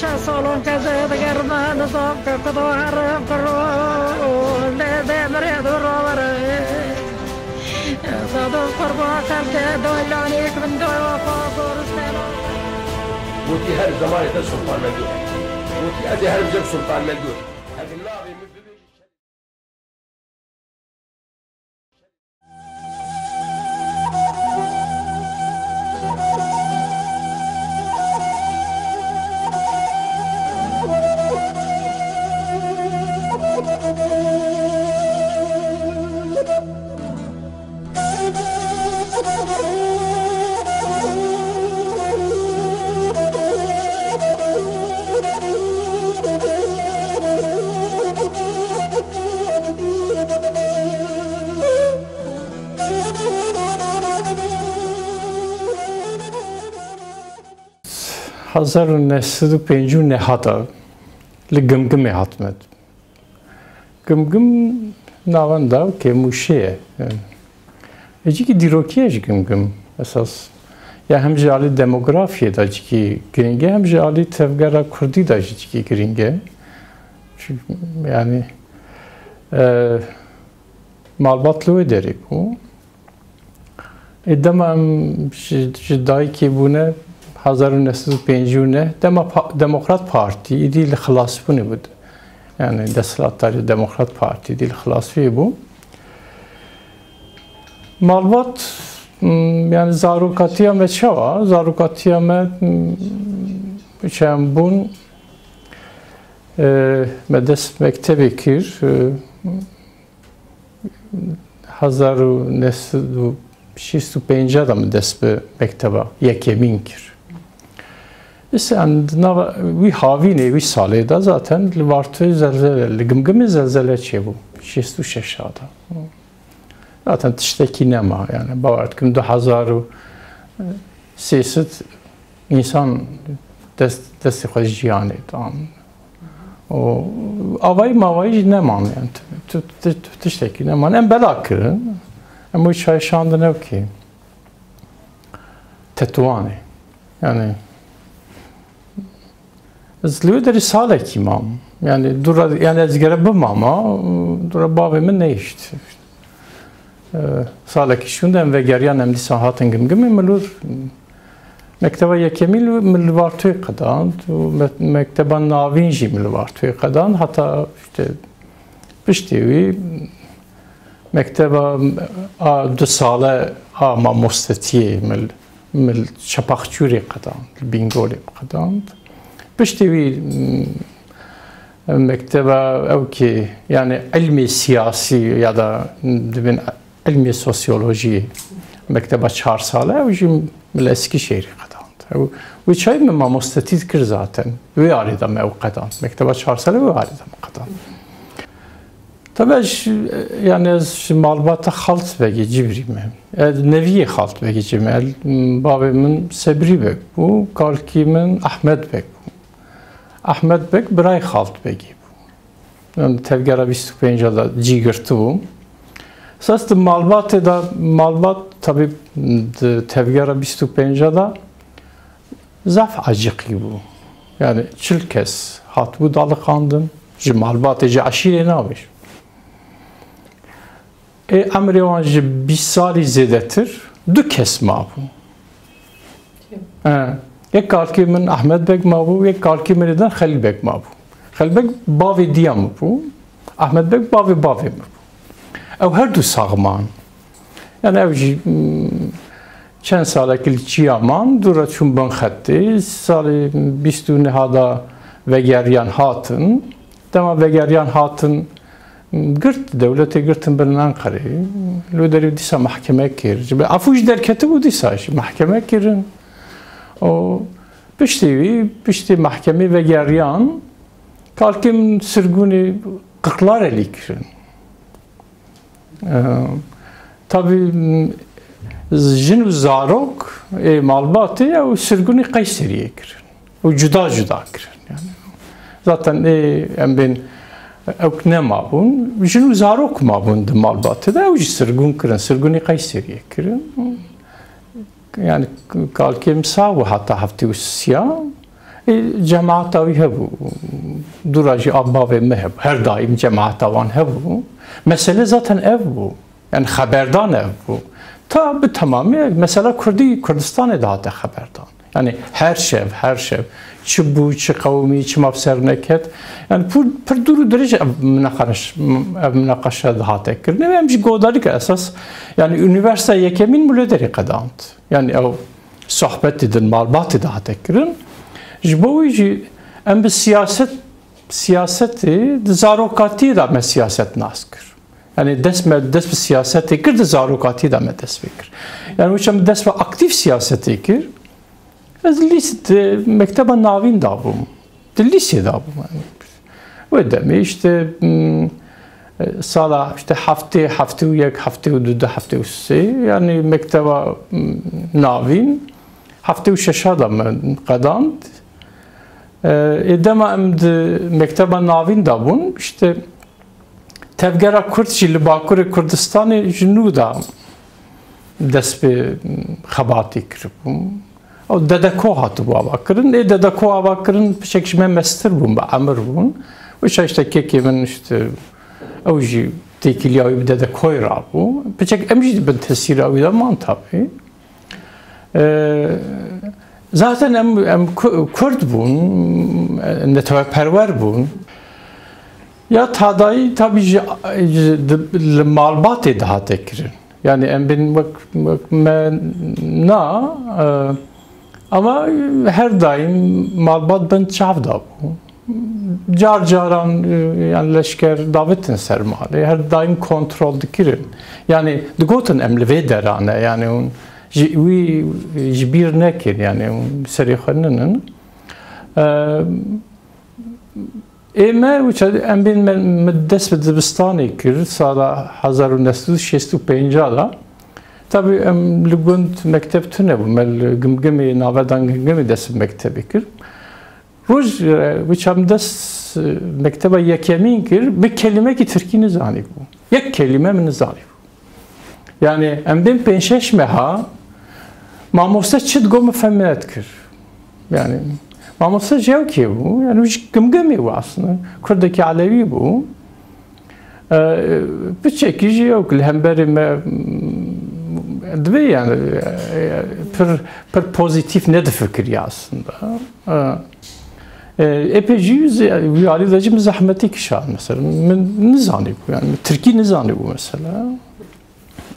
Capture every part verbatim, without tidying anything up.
Şeş salon kezê digerme nizam ke kudo herim kiro lê dê mirê du rovere. Zadon qurba kevde doylanîk min doy wafa goristena. Gotî her zemanê te Sultan Mengû. Gotî ez ê herim cem Sultan Mengû. Ev navê min bibêjî. Hezar û neh sed û pêncî û neh hata li Gimgimê hatime. Gimgim navenda kêmûşê ye. Ecikî dîrokî ye ji Gimgim esas. Ya hem ji alî demografiyê de cikî girîng e, hem ji alî tevgera kurdî de jî cikî girîng e. Çi-, yani, e, malbat li wê derê bû. Ê, dema em ji, ji dayikê bûne, hezar û neh sed û pêncî û neh, dema pa-, Demokrat Partî îdî li xilasbûnê bû. Yani desthilatdarî Demokrat Partî îdî li xilasbûyê bû. Malbat, m, yani zarokatiya me çawa? Zarokatiya me, m, çend bûn, e, me dest mektebê kir, e, hezar û neh sed û şêst û pênc de min dest bi mekteba yekemîn kir. Îsê em di nava wî havînê, wî salê de zaten li Vartoyê zelzele, li Gimgimê zelzele çêbû. Şêst û şeş de. Zaten tiştekî nema, yani bawer dikim du hezar û sê sed însan dest, destê xwe ji jiyanê dan. Û avayî mavayî jî neman, yani tu, tu, tu, tu tiştekî neman. Em bela kirin, em wî çay şandin ew kê. Tetuanê. Yani ez li wê derê salekî mam. Yani dûra, yani ez gere bimama, dûra bavê min nehişt. E, salekî şûnde em vegeriyan, em dîsa hatin Gimgimê, min lûr mekteba yekemîn li, min li Vartoyê qedand û me-, mekteba navîn jî min li Vartoyê qedand. Heta işte piştî wî mekteba a du sale a mamostetiyê min, min li Çepaqçûrê qedand, li Bîngolê qedand. Piştî wî, m, mekteba ew kê, yani ilmê siyasî ya da dibin ilmê sosyolojiyê, mekteba çar sale, ew jî li Eskişehirê qedand. Ew, wî çayê min mamostetî dikir zaten. Wê alî de me ew qedand. Mekteba çar sale wê alî de me qedand. Tabi ez, yani ez ji malbata Xalt Begê Cibrî me. Ez neviyê Xalt Begê Cibrî me. Bavê min Sebrî Beg bû, kalkî min Ahmet Beg bû. Ahmet Beg birayê Xalt Begê bû. Yani tevgera bîst û pênc de cî girtibû. Esas di malbatê de, malbat tabi di tevgera bîst û pênc de zaf acîqî bû. Yani çil kes hatibû daliqandin, ji malbatê, ji eşîrê nabêjim. Ê emrê wan ji bîst salî zêdetir du kes mabû. He. Yek kalkê min Ahmet Beg mabû, yek kalkê min êdan Xelîl Beg mabû. Xelîl Beg bavê diya min bû. Ahmet Beg bavê bavê min bû. Ew her du sax man. Yani ew jî, mm, çend salekî li çiya man, dû re çûn bin xetê. Salê bîst û neh de vegeriyan hatin. Dema vegeriyan hatin, girt, dewletê girtin birin Enqerê. Li wê derê dîsa mehkeme kir. Ji ber efû jî derketibû dîsa jî mehkeme kirin. Û piştî wî, piştî mehkemê vegeriyan, kalkê min sirgûnê Qirqlarelî kirin. Ee, tabii, m, jin û zarok ê malbatê ew sirgûnê Qeyseriyê kirin. Û cuda cuda kirin. Yani, zaten ê, em bên ewk nemabûn. Jin û zarok mabûn di malbatê de, ew jî sirgûn kirin. Sirgûnê Qeyseriyê kirin. Yani kalkê min sax bû heta heftê û sê ya. Ê, cemaeta wî hebû. Dûra jî a bavê me hebû. Her daîm cemaeta wan hebû. Mesele zaten ev bû. Yani xeberdan ev bû. Ta bi temamî mesela Kurdî Kurdistanê dihate xeberdan. Yani her şev, her şev. Çi bû, çi qewimî, çima bi ser neket. Yani pir, pir dûr û dirêj ev minaqaş-, ev minaqaşe dihate kirin. Em jî godarî ke esas, yani unîversîteya yekemîn min li derê qedand. Yani ew sohbetê din malbatê dihate kirin. Ji bo wî jî em bi siyaset, siyasetê di zarokatiyê de me siyaset nas kir. Yani dest me, dest bi siyasetê kir, di zarokatiyê de me dest pê kir. Yani wisa min dest bi aktif siyasetê kir. Ez lîs-, di mekteba navîn de bûm. Di lîsê de bûm. Yani. Wê demê işte, hmm, sala işte heftê, heftê û yek, heftê û du, heftê û sê, yani mekteba, hmm, navîn, heftê û şeş de me qedand. E, ê dema em di mekteba navîn de bûn, işte tevgera Kurd jî li Bakurê Kurdistanê ji nû de dest bi xebatê kiribû. Ew dedeko hatibû avakirin. Ê dedeko avakirin piçek ji me mestir bûn, bi emir bûn. Wisa işte kekê min işte ew jî têkiliya wî bi dedekoyê rabû. Piçek em jî di bin tesîra wî de man tabii. Ee, zaten em, em Ku-, Kurd bûn, neteweperwer bûn. Ya tadayî tabii ji, ji, di, li malbatê dihate kirin. Yani em bên wek, wek me na, e, ama her daîm malbat bin çav da bû. Car caran, e, yani leşker davetin ser malê, her daîm kontrol dikirin. Yani digotin em li vê derane, yani hûn ji wî ji bîr nekin, yani hûn serê xwe ninin. E, Ê me wisa em bên me, me dest bi dibistanê kir, sala hezar û neh sed û şêst û pênc de. Tabii em li gund mekteb tune bû. Me li Gimgimê, navedan Gimgimê dest bi mektebê kir. Roj, e, wisa em dest, e, mekteba yekemîn kir, bi kelimekî tirkî nizanîbû. Yek kelîme min nizanîbû. Yani em bên pênc şeş meha mamoste çi digot min fehm nedikir. Yani mamoste ji ew kê bû? Yani ji Gimgimê bû aslında. Kurdekî Elewî bû. E, piçekî jî ew li hemberî me, m, divê yani, e, pir, pir pozîtîf nedifikiriye aslında. E, e, epey jî zê-, wî alî de jî min zehmetî kişand mesela. Min nizanîbû yani, min tirkî nizanîbû mesela.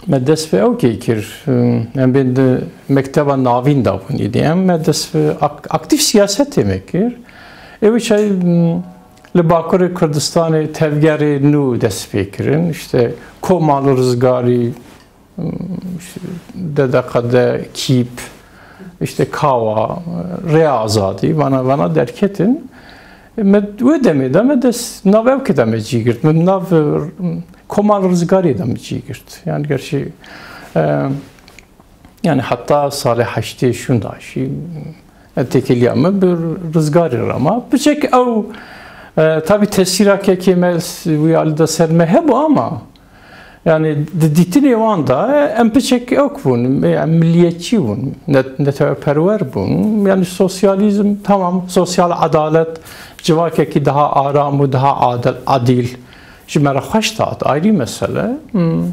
Me dest bi ew kê kir. Em bên di mekteba navîn de bûn êdî. Em me dest bi ak-, aktif siyasetê me kir. Ê wisa, m, li Bakurê Kurdistanê tevgerê nû dest pê kirin. İşte Komal Rizgarî, m, işte D D K D, Kîp, işte Kawa, Rêya Azadî, vana, vana derketin. Me wê demê de me dest nav ew kê de me cî girt. Me nav, e, Komal Rizgarê de me cî girt. Yani gerçi, e, yani heta salê heştê şûnda jî, e, têkiliya me bi Rizgarê re ma. Piçek ew, e, tabi tesîra kekê me s-, wî alî de ser me hebû ama Yani di dîtinê wan de em piçek ew bûn, em milliyetçî bûn, net-, neteweperwer bûn. Yani sosyalizm, tamam, sosyal adalet, civakekî daha aram û daha adil, adîl ji me re xweş dihat, ayrî mesele. Hmm.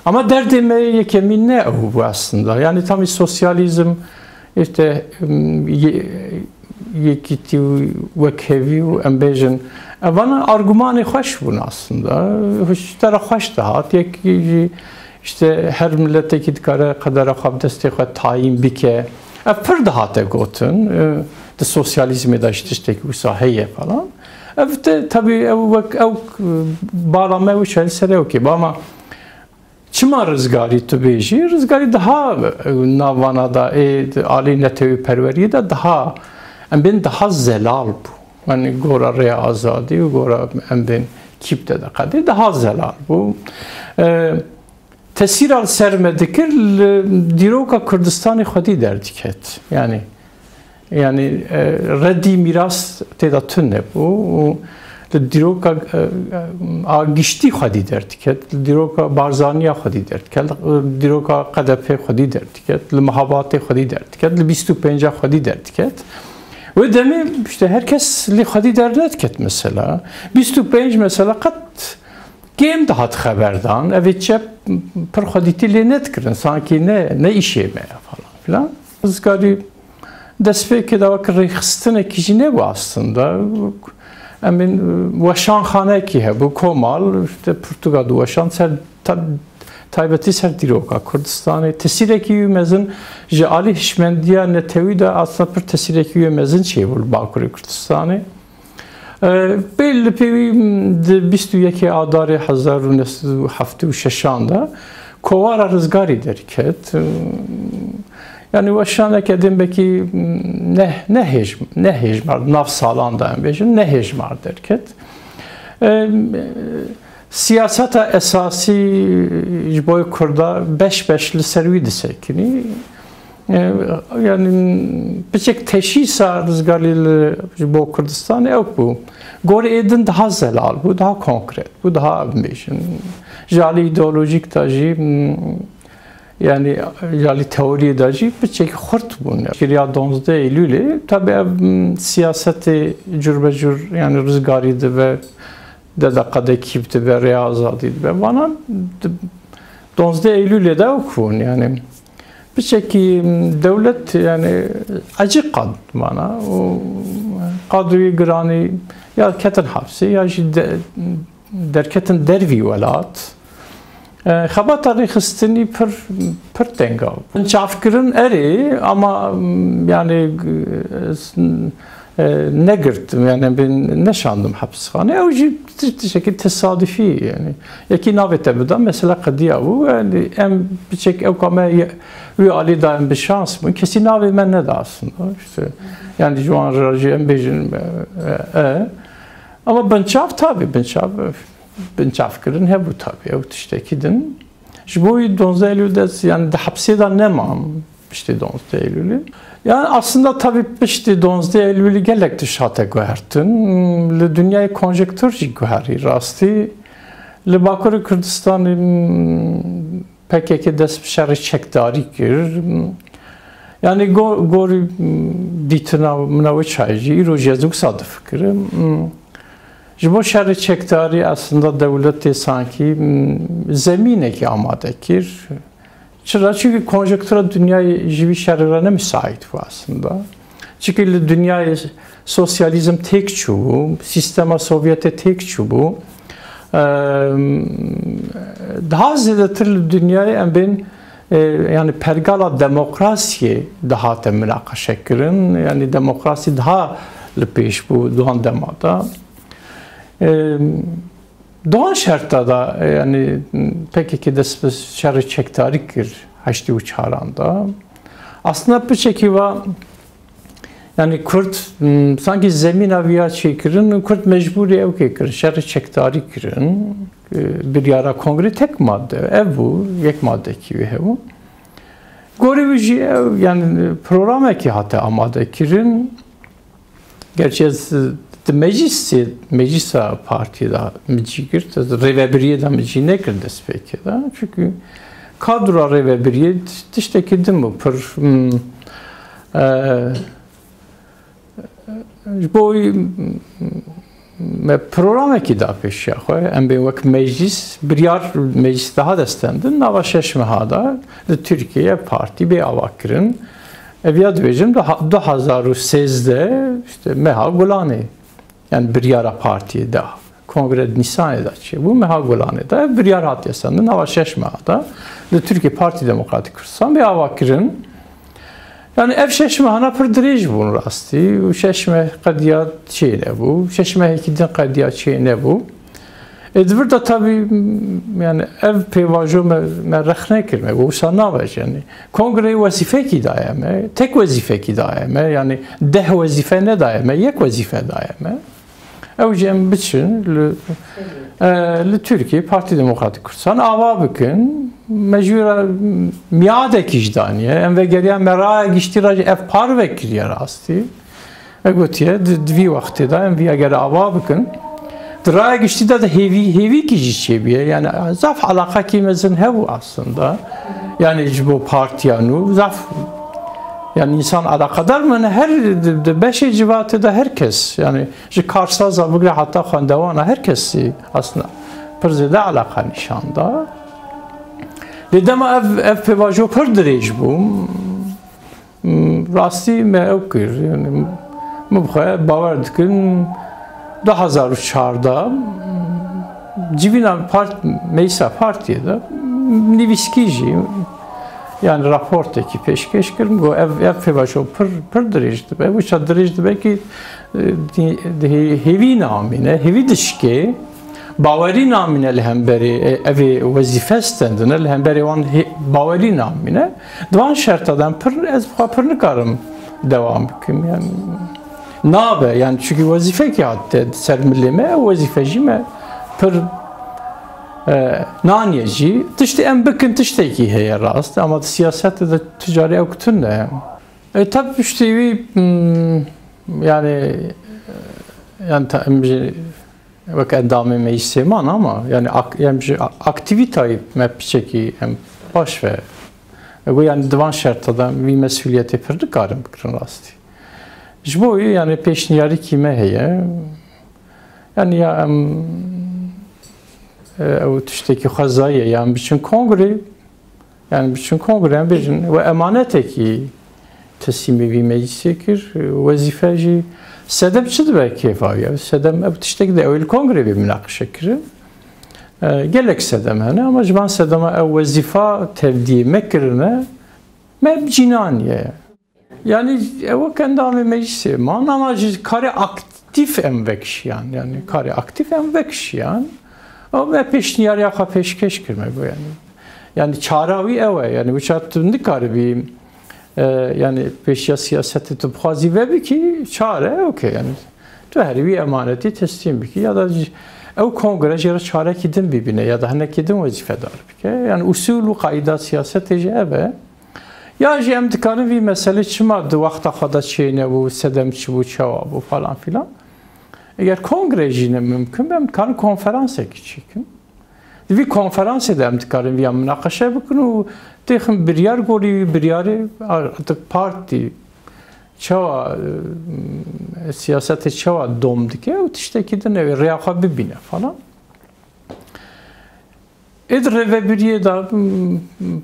Ama derdê me yekemîn ne ew bû aslında. Yani tam sosyalizm, işte, hmm, ye-, yekîtî û wekhevî û em bêjin, evana argumanê xweş bûn aslında. Ji te re xweş dihat. Yek jî işte her miletekî dikare qedera xwe bi destê xwe tayîn bike. Ev pir dihate gotin. E, di sosyalîzmê de ji tiştekî wisa heye falan. Ev te, tabii ew wek ew, e, bala me wisa li ser ew kê. Ama Çima Rizgarî tu bêjî? Rizgarî daha, e, navana da ê alî netewî perweriyê de daha, em bên daha zelal bû. Yani gora Rêya Azadî û gora em bên Kîp de de qedê daha zelal bû. E, tesîra li ser me dikir, li dîroka Kurdistanê xwedî derdiket. Yani Yani, e, redî mîras tê de tune bû û li dîroka, e, e, a giştî xwedî derdiket, li dîroka Barzaniya xwedî derdiket, li dîroka K D P xwedî derdiket, li Mehabatê xwedî derdiket, li bîst û pênca xwedî derdiket. Wê demê işte her kes lê xwedî dernediket mesela. Bîst û pênc mesela qet kêm dihat xeberdan. Evê çep pir xwedîtî lê nedikirin. Sankî ne, ne îşê me ya falan filan. Rizgarî destpêkê de wek rêxistinekî jî nebû aslında. Em ên weşanxanekî hebû, komal, işte pirtûka diweşand ser ta-, taybetî ser dîroka Kurdistanê. Tesîrekî wî mezin ji alî hişmendiya netewî de aslında pir tesîrekî wî mezin çêbû li Bakurê Kurdistanê. E, pê li pê wî di bîst û yekê Adarê hezar û neh sed û heftê û şeşan de kovara Rizgarî derket. E, yani weşaneke din belkî ne, ne hêj-, ne hêjmar, nav salan de em bêjin, ne hêjmar derket. E, siyaseta esasî ji bo Kurda beş beş li ser wî disekinî. E, yani piçek teşîsa Rizgarî li, ji bo Kurdistanê ew bû. Gorê ê din daha zelal bû, daha konkret bû, daha em bêjin. Ji alî îdeolojîk de jî, m, yani ji alî teoriyê de jî piçek xurt bûn. Kiriya donzdeh Eylûlê, tabi ev, m, siyasetê curbecur, yani Rizgarî dibe, de deqedekî dibe, rêya azadî dibe. Vana di-, donzdeh Eylûlê de ew bûn, yani. Piçekî dewlet, yani, ecî qad mana û qadrî giranî ya ketin hapsê ya jî de-, derketin dervî welat. E, xebata rêxistinî pir, pir tenga bû. Çavkirin erê, ama, m, yani, e, s-, e, negirtim, yani, bin neşandim hapsxane. Ew jî ti-, tiştekî tesadufî, yani. Yekî navê te bida, mesela qediya bû, yani, em biçek ew ka me ye-, wî alî da em bi şans bûn. Kesî navê me neda aslında. İşte, yani, ji wan re jî em bêjin, e, e, e. Ama binçav tabi, binçav, binçavkirin hebû tabi, ew tiştekî din. Ji bo wî donzdeh Eylûl de, yani, di hepsê de neman piştî donzdeh Eylûlê. Yani, aslında tabi piştî donzdeh Eylûlê gelek tişt hate guhertin. Li dinyayê konjektûr jî guherî rastî. Li Bakurê Kurdistanê, m, P K K dest bi şerê çekdarî kir. Yani, go-, gorî, m, dîtina min ew çay jî, îro jî ez wisa difikirim. M, Ji bo şerê çekdarî aslında dewletê sankî, m, zemînekî amade kir. Çira? Çünkü konjenktura dinyayê ji vî şerê re ne müsait bû aslında. Çünkü li dinyayê sosyalîzm têk çûbû, sîstema Sovyetê têk çûbû. Em, daha zêdetir li dinyayê em bên, e, yani pergala demokrasiyê dihate minaqeşe kirin. Yani demokrasî daha li pêş bû di wan dema de. Em, di wan şerta de, e, yani, P K K dest bi şerê çekdarî kir heştê û çaran de. Aslında piçekî va, yani, Kurd, m, sankî zemîna viya çêkirin, Kurd mecbûrî ew kê kirin, şerê çekdarî kirin. E, biryara kongrê tek madde, ev bû, yek maddekî wê hebû. Gorî wî jî ew, yani, programekî hate amade kirin. Gerçi ez di meclisê, meclisa partiyê de min cî girt, ez rêvebiriyê de min cî nekir destpêkê de. Çünkü kadroya rêvebiriyê tiştekî din bû, pir, hmm, e, ji bo wî me programekî da pêşiya xwe. Em bên wek meclis, biryar meclis daha destendin. Nava şeş meha da li Tirkiyeyê partî bê avakirin. Ev ya dibêjim, du ha-, du hazar û sêzdeh, işte, meha Gulanê, yani biryara partiyê da, kongre Nîsanê da çêbû, meha Gulanê da ev biryar hatiye sendin, nava şeş meha da li Tirkiye Partî Demokratîk Kurdistan bê avakirin. Yani ev şeş mehana pir dirêj bûn rastî û şeş meh qediya çê nebû, şeş mehekî din qediya çê nebû. E, di vir de tabî, m, yani ev pêvajo me, me rex nekir, me wisa navêje, yani. Kongreyê wezîfekî daye me, tek wezîfekî daye me, yani deh wezîfe nedaye me, yek wezîfe daye me. Ew jî em biçin li, e, li Tirkiye Partî Demokratîk Kurdistan ava bikin. Me jû re miyadekî jî daniye. Em vegeriya me raya giştî re jî ev parve kiriye rastî. Me gotiye, di, di vî wextê de em vî eger ava bikin, di raya giştî de, de hêvî, hêvîkî jî çêbûye. Yani zaf alaqekî mezin hebû aslında. Yani ji bo partiya nû zaf Yani însan eleqedar mene her di, di beşê civatê de her kes, yani ji karsaza bigire heta xwendewana her kesî aslında pir zêde eleqa nîşan da. Lê dema ev, ev pêvajo pir dirêj bû. Rastî me ew kir. Yani min bi xwe bawer dikin du hezar û çardeh civîna part, meclisa partiyê de nivîskî jî, yani raportekî pêşkêş kirin, got ev, ev pêvajo pir, pir dirêj dibe. Wisa dirêj dibe ki, e, di, di hê-, hêvî namîne, hêvî dişkê, bawerî namîne li hemberê, e, evê wezîfe stendine, li hemberê wan hê-, bawerî namîne. Di van şerta de pir, ez bi xwe pir nikarim dewam bikim. Yani nabe, yani çünkü wezîfekî hate ser milê me, ew wezîfe jî me pir, e, naniye jî. Tiştê em bikin tiştekî heye rast, ama di siyasetê de tu carî ew kutin de. E, tabi piştî wî, hmm, yani, yani ta, em jî wek endamê meclisê man ama yani ak-, em jî a-, aktivîtayê me piçekî em baş ve. E, got yani di van şerta de vî mesuliyetê pir nikarin bikirin rastî. Ji bo wî yani pêşniyarîkî me heye. Yani ya em, e, ew tiştekî xwezayî ye, yan biçin kongrê, yani biçin kongrê, em bêjin, we emanetekî teslîmê vî meclisê kir, wezîfe jî sedem çi dibe kêfa wî? Sedem ew tiştek de ew ê li kongrê bê minaqeşe kirin. E, gelek sedem hene, ama ji van sedema ew wezîfa tevdiyê me kirine, me bi cînaniye. Yani ew wek endamê meclisê man, ama ji karê aktîf em vekişiyan. Yani karê aktîf em vekişiyan. Ama me pêşniyariya xwe pêşkêş kir me got yani. Yani çara wî ew e. Yani wisa tu nikaribî, e, yani pêşiya siyasetê tu bixwazî vebikî, çare, okey yani. Tu herî wî emanetî teslîm bikî ya da jî ew kongre jê re çarekî din bibîne ya da hinekî din wezîfedar bike. Yani usul û qaîda siyasetê jî ev e. Ya jî em dikarin vî meselê çima di wexta xwe de çênebû, sedem çi bû, çawa bû falan filan. Eger kongre jî ne mimkun be, em dikarin konferansekî çêkin. Di vî konferansê de em dikarin viya minaqeşe bikin û têxin biryar gorî wî biryarê artık partî çawa, e, siyasetê çawa dom dike û tiştekî din ew ê rêya xwe bibîne falan. Ê di rêvebiriyê de, m,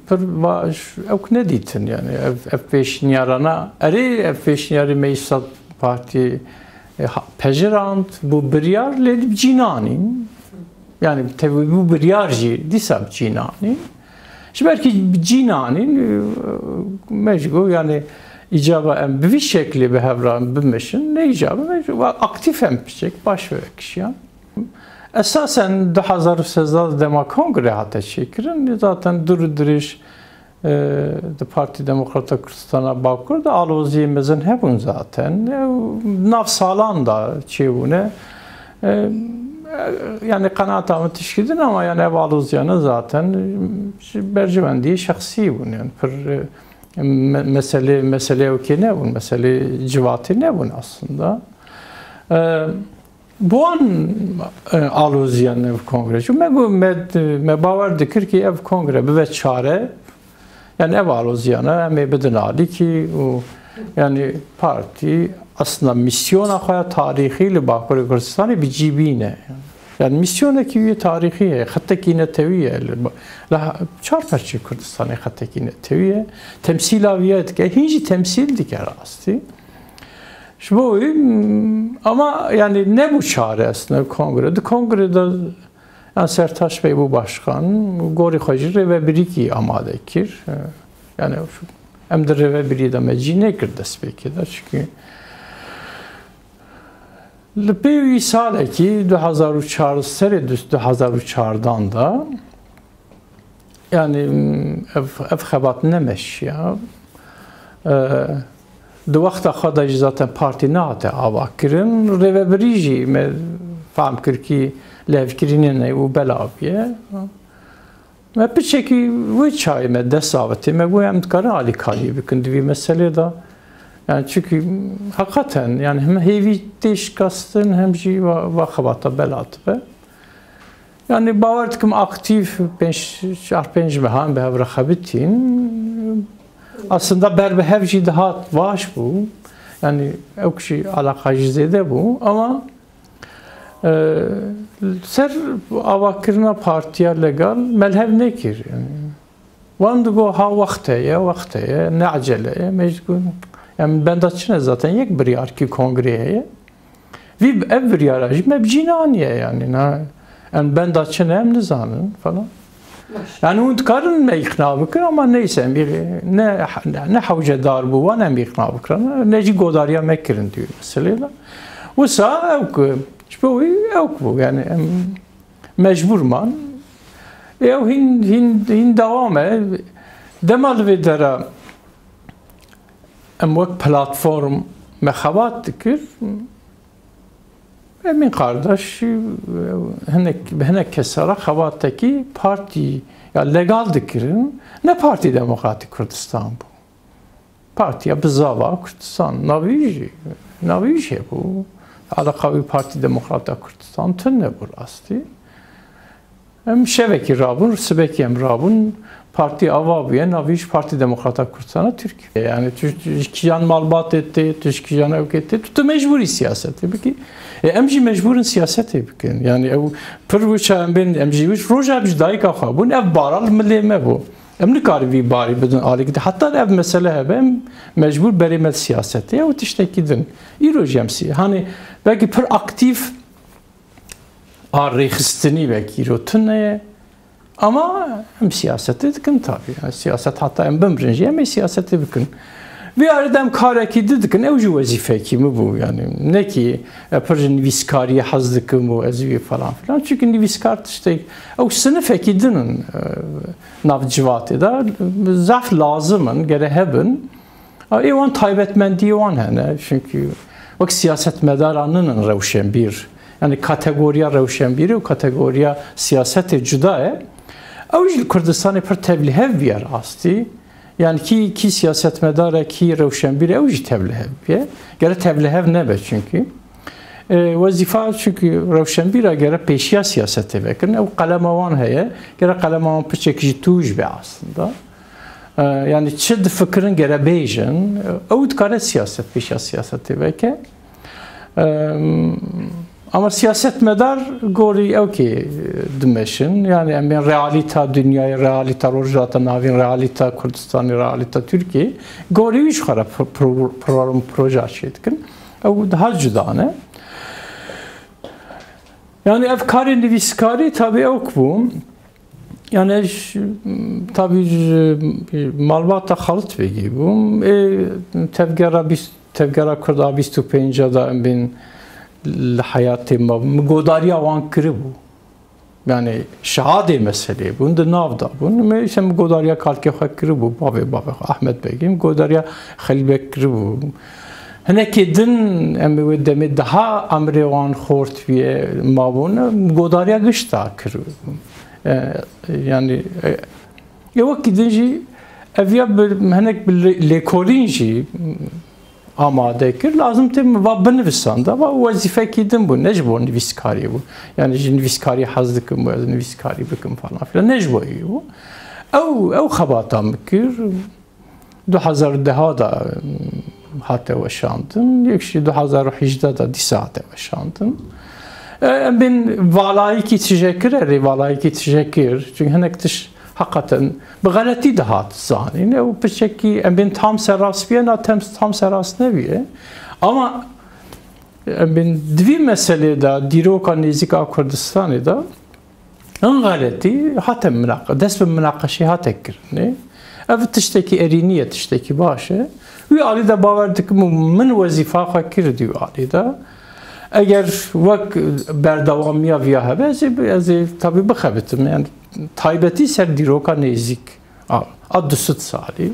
pir baş ew nedîtin, yani ev, ev pêşniyarana, erê ev pêşniyarî Meclisa Partî, e, ha, pejirand, bû biryar, lê bi cî nanîn. Yani tevî bû biryar jî dîsa bi cî nanîn. Ji ber kî bi cî nanîn, e, me jî got, yani îcaba em bi vî şeklê bi hev re bimeşin, ne îcaba me jî got, aktîf em piçek, baş ve kişiyan. Esasen du hezar û sêzdeh dema kongre hate çêkirin, zaten dûr û dirêj, e, di Partî Demokrata Kurdistana Bakur de aloziyê mezin hebûn zaten. Ew nav salan de çêbûne. E, yani qenaeta min tişkî din ama yani ev aloziyane zaten ji berjewendiyê şexsî bûn. Yani pir, e, me-, meselê, meselê ew kê nebûn, meselê civatê nebûn aslında. E, Bi wan, e, aloziyan ev kongre çû. Me got, me, me bawer dikir ki ev kongre bibe çare, yani ev aloziyana em ê bidin alîkî û yani partî aslında mîsyona xwe ya tarîxî li Bakurê Kurdistanê bi cî bîne. Yani mîsyonekî wî tarîxî heye, xetekî netewî ye. Li ba-, li ha-, çar perçê Kurdistanê xetekî netewî ye. Temsîla wî ye dike, hîn jî temsîl dike rastî. Ji bo wî, m, ama yani nebû çare aslında kongre. Di kongre de, yani Sertaç Bey bû başkan, gorî xwe jî rêvebirîkî amade kir. E, yani şu, em di rêvebirî de me cî nekir destpêkê de, çünkü li pêwî salekî du hezar û çar, serê du, du hezar û çardan de, yani, ev, ev xebat nemeşiya. E, di wexta xwe de jî zaten partî nehate avakirin. Rêvebirî jî me fehm kir kî lihevkirînê ne û belav ye. Me piçekî wê çayê me dest avitê. Me got, em dikarin alîkariyê bikin di vî meselê de. Yani çünkü heqeten yani hem hêvî tê şikestin hem jî va, va xebata bela dibe. Yani bawer dikim aktîf pênc, çar pênc mehan bi hev re xebitîn. Aslında ber bi hev jî dihat baş bû. Yani ew jî alaqa jî zêde bû. Ama, e, ser avakirina partiya legal me li hev nekir. Yani, wan digo ha wext heye, wext heye, ne ecele ye, mecbûr. Yani benda çi ne zaten yek biryarkî kongrê heye. Vî ev biryara jî me bi cî naniye yani. Na, em benda çi ne em nizanin falan. Baş. Yani hûn dikarin me îqna bikin ama neyse em bî-, ne, ne hewcedar bû wan em îqna bikin. Ne jî godariya me kirin diyor meselê de. Wisa ew ku, ji bo wî ew ku yani em mecbûr man. Ew hîn, hîn, hîn dewam e. Dema li vê dera em wek platform me xebat dikir. Emîn Kardaş, hinek, bi hinek kesa re xebatekî partî ya legal dikirin, ne Partî Demokratîk Kurdistan bû. Partiya bizava Kurdistan, navî jî, navî jî hebû. Alaqa wî Partî Demokrata Kurdistan tune bû rastî. Em şevekî rabûn, sibekî em rabûn, partî ava bûye, navî ji Partî Demokrata Kurdistana Tirkiye. Yani tu, tu ji kîjan malbatê tê, tu ji kîjan ewkê tê, tu, tu mecbûrî siyasetê bikî. E, em jî mecbûr in siyasetê bikin. Yani ew pir wisa em bên, em jî wisa roja em ji dayika xwe bûn, ev bara li milê me bû. Em nikarin vî barî bidin alî gidî. Heta ev mesele hebe, em mecbûr berê me siyasetê. Ew tiştekî din. Îro jî em sî-, hani belkî pir aktîf a rêxistinî wekî îro tune ye. Ama em siyasetê dikin tabii. Yani siyaset heta em bimirin jî em ê siyasetê bikin. Vî arê de em karekî di dikin, ew jî wezîfekî min bû. Yani ne ki e, pir ji nivîskariyê hez dikim û ez wî falan filan. Çünkü nivîskar tiştek, ew sinifekî din in, e, nav civatê de zaf lazim in, gere hebin. Ê wan taybetmendiyê wan hene, çünkü wek siyasetmedara ninin rewşenbîr. Yani kategoriya rewşenbîrî û kategoriya siyasetê cuda ye. Ew jî li Kurdistanê pir tevlihev bûye rastî. Yani kî, kî siyasetmedar e, kî rewşenbîr e, ew jî tevlihev bûye. Gere tevlihev nebe çünkü. E, wezîfa çünkü rewşenbîra gere pêşiya siyasetê vekirin. Ew qelema wan heye. Gere qelema wan piçek jî tûj be aslında. E, yani çi difikirin gere bêjin, ew dikare siyaset pêşiya siyasetê veke. E, ama siyasetmedar gorî ew kê dimeşin. Yani em bên realîta dinyayê, realîta Rojhilata Navîn, realîta Kurdistanê, realîta Tirkiyê. Gorî wî ji xwe re pro-, pro-, program proje çê dikin. Ew daha cuda ne. Yani ev karê nivîskarî tabii ew bû. Yani ez, tabii ji malbata Xalit Begî bûm. Ê tevgera bîst, tevgera Kurd a bîst û pênc de em bên li heyatê me, min godariya wan kiribû. Yani şahadê meselê bûn, di nav de bûn. Me îşte min godariya kalkê xwe kiribû, bavê bavê xwe, Ahmet Begî, min godariya Xelîl Beg kiribû. Hinekê din em ê wê demê daha emrê wan xort bûye mabûn, min godariya gişta kiribû. E, yani, e, ê wekî din jî ev ya bi, hinek bi lê-, lêkolîn jî amade kir. Lazim tê min va binivisanda, va wezîfekî din bû, ne ji bo nivîskariyê bû. Yani ji nivîskariyê hez dikim, ez nivîskarî bikim falan filan. Ne ji bo wî bû. Ew, ew xebata min kir. Du hezar û deh de hate weşandin, yek jî du hezar û hejdeh de dîsa hate weşandin. E, em bên valayîkî tije kir, erê valayîkî tije kir. Çünkü hinek tişt heqeten bi xeletî dihat zanîn. Ew piçekî em bên tam serrast bûye, na tem, tam serrast nebûye. Ama em bên di vî meselê de, dîroka nêzîk a Kurdistanê de, in xeletî hate minaq-, dest bi minaqeşê hate kirinê. Ev tiştekî erînî ye, tiştekî baş e. Wî alî de bawer dikim û min wezîfa xwe kir di wî alî de. Eger wek berdewamiya viya hebe, ez ê, ez ê tabî bixebitim. Yani taybetî ser dîroka nêzîk a, a du sed salî.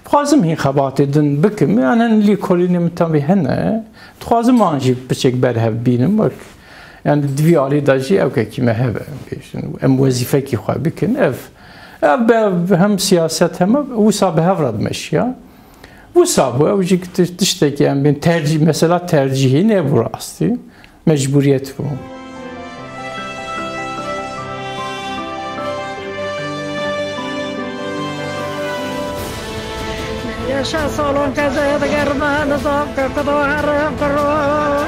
Dixwazim hîn xebatê din bikim, yani hin lêkolînê min tevî hene. Dixwazim an jî piçek berhev bînim, wek, yani di vî alî de jî ewkekî me hebe, em bêjin, em wezîfekî xwe bikin. Ev, ev be, hem siyaset hem wisa bi hev re dimeşiya. Wisa bû, ew jî ti-, tiştekî em bên tercîh, mesela tercîhî nebû rastî. Mecbûriyet bû. Şeş salon ke zêdegerme nizam ke kudo herim kiro.